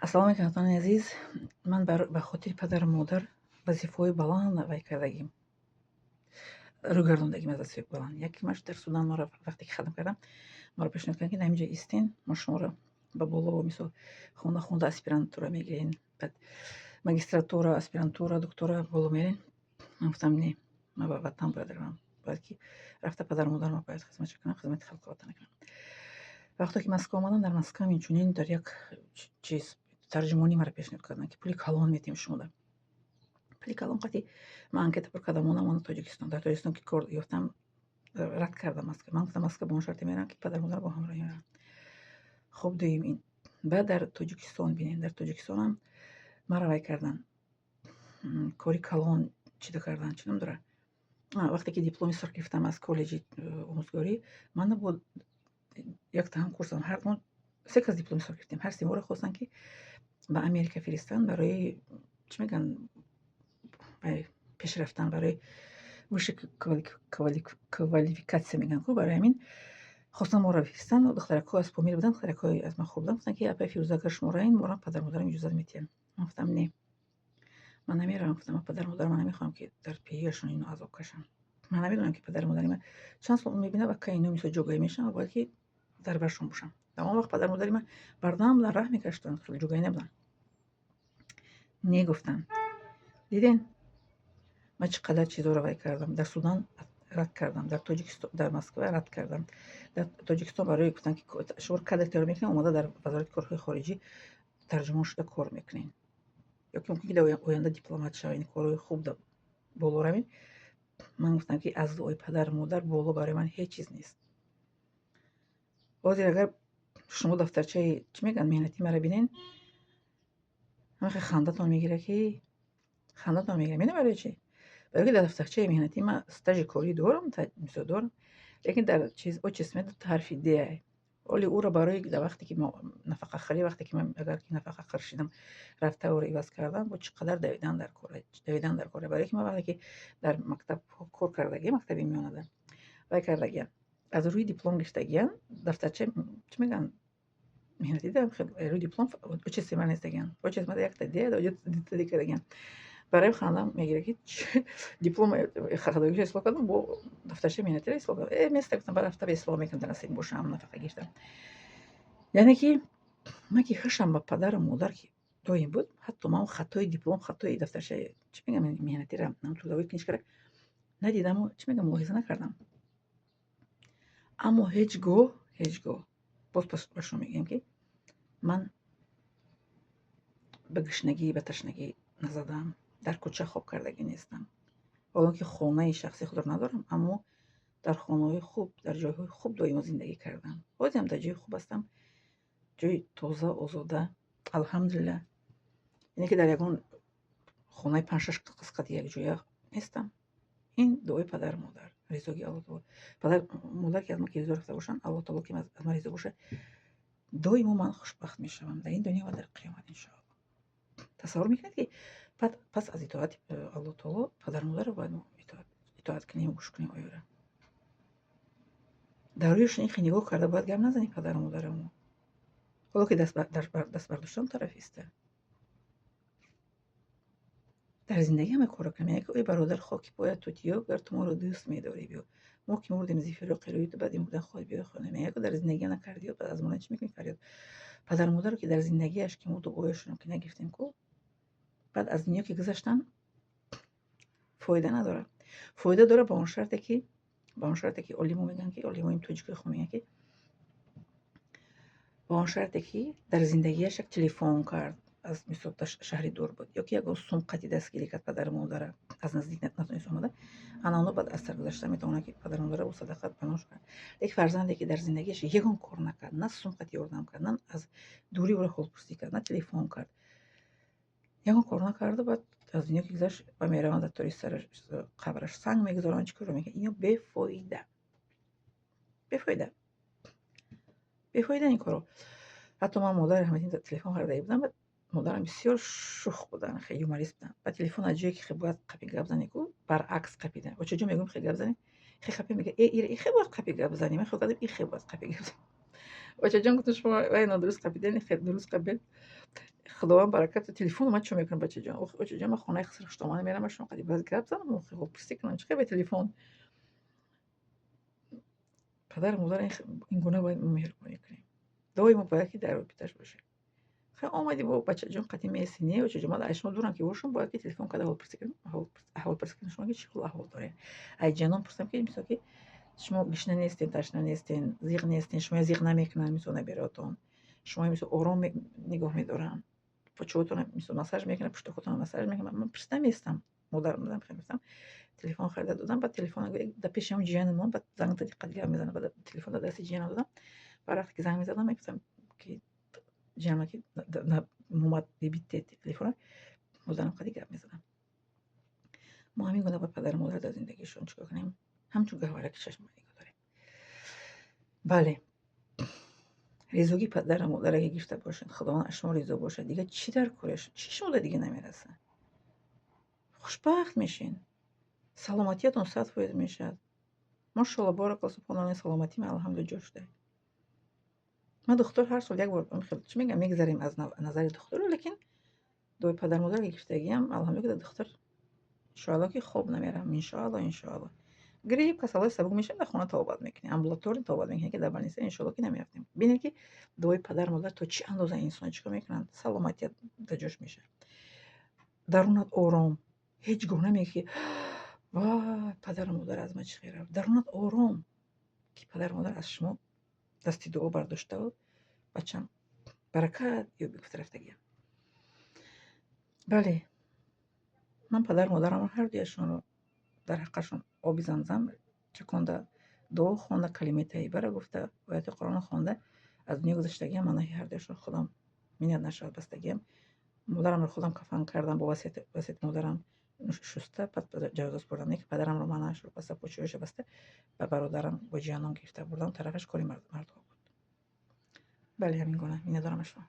Ассалому алайкум, ҳамватанони азиз. Ман ба хотири падару модар вазифаҳои баланд вай кардагим, рӯгардондагим аз вазифаи баланд. Якимаш, дар Судан маро вақте ки хатм кардам, маро пешниҳод карданд, ки дар ҳамин ҷо истен, мо шуморо ба боло, мисол, хонда хонда аспирантура мегирен, баъд магистратура, аспирантура, доктора, боло мерен. Ман гуфтам: «Не, ман ба ватан бояд равам, бояд ки рафта падару модарам бояд хизматша кунам, хизмати халқи ватана кунам». Вақте ки Москва омадам, дар Москва инчунин дар як чиз тарҷумонӣ маро пешниҳод карданд, ки пули калон метиҳем шумода, пули калон қати. Ман анкета пур кардам, мондам онда Тоҷикистон. Дар Тоҷикистон ки кор ёфтам, рад кардам Москва. Ман гуфтам: «Москва ба он шарте мерам, ки падару модарам бо ҳамроҳӣ мерам». Хуб, дуюм ин. Баъд дар Тоҷикистон бинем, дар Тоҷикистонам маро вай карданд, кори калон чида карданд, чӣ ном дорад, вақте ки дипломи сурх гирифтам аз коллеҷи омӯзгорӣ, мана бо якта ҳамкурсам, ҳардумон се кас дипломи сурх гирифтем. Ҳар се моро хостанд, ки ба Америка фиристанд барои, чӣ мегӯянд, пешрафтан, барои высшей квалификация мегӯянд ку. Барои ҳамин хостанд моро фиристанд. Духтаракҳо аз Помир буданд, духтаракҳои аз ман хуб буданд. Гуфтанд, ки апаи Фирӯза, агар шумо раин, моро падару модарам иҷозат метиҳанд. Ман гуфтам: «Не, ман намеравам». Гуфтам: «Ман падару модарам, ман намехоҳам, ки дар пирияшон ино азоб кашанд. Ман намедонам, ки падару модари ман чанд сол мебинад ва кай ино, мисол, ҷогаӣ мешаванд ва бояд ки дар баршон бошам». Дар он вақт падару модари ман бардам буданд, раҳ мекаштанд, хеле ҷогаӣ набуданд. «Не», гуфтам. Диден, ман чӣ қадар чизоро вай кардам: дар Судан рад кардам, дар Тоҷикистон, дар Москва рад кардам, дар Тоҷикистон барои гуфтанд, ки шуморо кадр тайёр мекунем, омода дар Вазорати корҳои хориҷӣ тарҷумон шуда кор мекунем, ё ки мумкин ки дар оянда дипломат шавед, корҳои хуб боло равед. Ман гуфтам, ки аз дуои падару модар боло барои ман ҳеҷ чиз нест. Ҳозир агар шумо дафтарчаи, чӣ мегӯянд, меҳнатии маро бинен, ҳамахе хандатон мегирад, ки хандатон мегирад. Медонед барои чӣ? Барои ки дар дафтарчаи меҳнатии ман стажи корӣ дорам, мисол, дорам, лекин дар чиз отчестве дута ҳарфи Д. Оли ӯро барои дар вақте ки нафақахӯрӣ, вақте ки ман агар ки нафақахӯр шидам, рафта ӯро иваз кардам, бо чӣ қадар давидан дар кора, давидан дар кора. Барои ки ман вақте ки дар мактаб кор кардагиам, мактаби миёнада вай кардагиам, аз рӯи диплом гирифтагиам. Дафтарча, чӣ мегӯянд, меҳнатӣ рӯи диплом отчестве ман нестагиам. Отчестве ман якта Д, дута Д кардагиам. Барои хандам мегирад, ки диплом хатогиша ислоҳ кардам, бо дафтарчаи меҳнатиро ислоҳ кардам. Э, места, гуфтам, баъд рафта ислоҳ мекунам, дар насиб бошам, нафақа гирифтам. Яъне ки ман ки ҳушам ба падару модар ки доим буд, ҳатто ман хатои диплом, хатои дафтарчаи, чӣ мегӯям, меҳнатира, трудовой книжкара надидаму, чӣ мегӯям, мулоҳиза накардам. Аммо ҳеҷ гоҳ, ҳеҷ гоҳ, боз ба шумо мегӯям, ки ман ба гушнагӣ, ба ташнагӣ назадам, дар кӯча хоб кардагӣ нестам. Ҳолон ки хонаи шахсии худро надорам, аммо дар хонаҳои хуб, дар ҷойҳои хуб доимо зиндагӣ кардам. Ҳозирам дар ҷои хуб ҳастам, ҷои тоза, озода, алҳамдулилла. Яъне ки дар ягон хонаи панҷ-шаш қиз қати якҷоя нестам. Ин дуои падару модар, ризогии Аллоҳ таоло. Падар модар ки аз ман ки ризо рафта бошанд, Аллоҳ таоло ки аз ман ризо бошад, доимо ман хушбахт мешавам дар ин дунё ва дар қиёмат, иншоалло. Тасаввур мекунед, ки пас аз итоати Аллоҳ таоло падару модарро бояд мо итоат кунем, гӯш кунем. Оёра дар рӯяшон ихе нигоҳ карда бояд гап назанем падару модарамо, ҳоло ки даст бардоштан тараф иста. Дар зиндагӣ ҳама корро кунем. Яъне ки: «Ой бародар, хоки поят тутиё, гар ту моро дӯст медорӣ, биё. Мо ки мурдем зи фироқи рӯи ту, баъди мурдан хоҳӣ биёй хона». Мегӯяд, дар зиндагӣ накардиё, баъд аз мурдан чӣ мекунӣ фарёд? Падару модаро ки дар зиндагиаш ки мо дуояшонро ки нагирифтем ку, баъд аз дунё ки гузаштан, фоида надорад. Фоида дорад ба он шарте ки олимо мегӯянд, ки олимои тоҷикои хуб мегӯянд, ки ба он шарте ки дар зиндагиаш як телефон кард, аз мисол дар шаҳри дур буд, ё ки ягон сум қати дастгирӣ кард, падару модара аз наздик натонист омада, ана оно баъд аз сар гузашта метавонад, ки падару модарро бо садақат паноҳ кунад. Лекин фарзанде ки дар зиндагиаш ягон кор накард, на сум қати ёрдам кард, на аз дурӣ ӯро ҳолпурсӣ кард, на телефон кард, ягон кор накарду, баъд аз дунё ки гузашт ва мераванд, дар тори сари қабраш санг мегузоранд, чӣ корро мекунанд? Ино бефоида, бефоида, бефоида ин корро. Ҳатто ман модари ҳамадин телефон карда будам. Модарам бисёр шух буданд, хеле юморист буданд. Ба телефон аз ҷое ки хе бояд қапи гап занӣ ку, баръакс қапида. Очаҷон, мегӯям, хе гап занӣ, хе қапи мега: «Э, ира ихе бояд қапи гап занӣ». Ман хел кардам: «Ихе бояд қапи гап занӣ, очаҷон». Гуфтам: «Шумо вай нодуруст қапиден, хе дуруст қапед». Худованд баракат. Телефон ман чӣ мекунам, бачаҷон? Очаҷон, ман хонаи хусрахуштомана мерам, шумо қади бояд гап занам, ҳолпурсӣ кунам. Чӣ қадр телефон? Падару модар ин гуна бояд меҳрубонӣ кунем. Доимо бояд ки дар робиташ бошем. Хай, омадӣ бо бачаҷон қатӣ меесӣ? Не, очаҷон, ман аз шумо дурам ки бошам, бояд ки телефон карда ҳолпурсӣ кунам, аҳволпурсӣ кунам шумо, ки чӣ хел аҳвол доред. Ай ҷанон пурсам, ки мисол ки шумо гишна нестен, ташна нестен, зиқ нестен, шумо зиқ намекунанд, мисол набераотон. Шумо мисол ором нигоҳ медоранд. Почоатонро мисол массаж мекунанд, пуштакотонро массаж мекунанд. Ман пурсида местам. Модарам мегуфтам, телефон харида додам, баъд телефон дар пеши ҳамон ҷиянамон, баъд занг зади, қад гап мезанам, баъд телефон дар дасти ҷиянам додам. Баъд вақте ки занг мезадам, мегуфтам, ки ҷиянам ки момад, бибите телефона, модарам қади гап мезадам. Мо ҳамин гуна ба падару модар дар зиндагишон чикор кунем? Ҳамчун гаҳвораки чашм нигоҳ дорем. Бале, ризогии падару модарро ки гирифта бошед, Худованд аз шумо ризо бошад, дигар чӣ дар кореш? Чӣ шумода дига намерасад? Хушбахт мешин, саломатиятон 100% мешавад. Мошалло, баракалло, субҳоналло, саломатӣ ман, алҳамдулилла, ҷо шуда. Ман духтур ҳар сол як бор, чӣ мегӯям, мегзарем аз назари духтуру, лекин дуои падару модар гирифтагиам, алҳамдулилла, духтур иншоалло ки хоб намерам, иншоалло, иншоалло. Грипп, касалҳои сабук мешавад, дар хона табобат мекунем, амбулаторно табобат мекунем, ки дар больница иншоалло ки намерафтем. Бинед, ки дуои падару модар то чӣ андоза инсона чӣ кор мекунанд, саломатият дар ҷош мешавад, дарунат ором, ҳеҷ гоҳ намегӯӣ, ки вай, падару модар аз ман чӣ хел рафт. Дарунат ором, ки падару модар аз шумо дасти дуо бардоштаву бачам баракат ёбӣ гуфта рафтагиям. Бале, ман падару модарамро ҳар дуяшонро дар ҳаққашон оби Замзам чаконда, дуо хонда, калимаи тайибаро гуфта, ояти Қуръонро хонда аз дунё гузаштагиам. Манаҳи ҳар дуяшон худам миннат нашавад бастагиам. Модарамро худам кафан кардам, бо васияти модарам шуста, баъд ҷаноза супурдам. Не ки падарамро манашро баста, почояшо баста, ба бародарам бо ҷиянон гирифта бурдам тарафаш, кори мардҳо буд. Бале, ҳамин гуна миннатдорам аз шумо.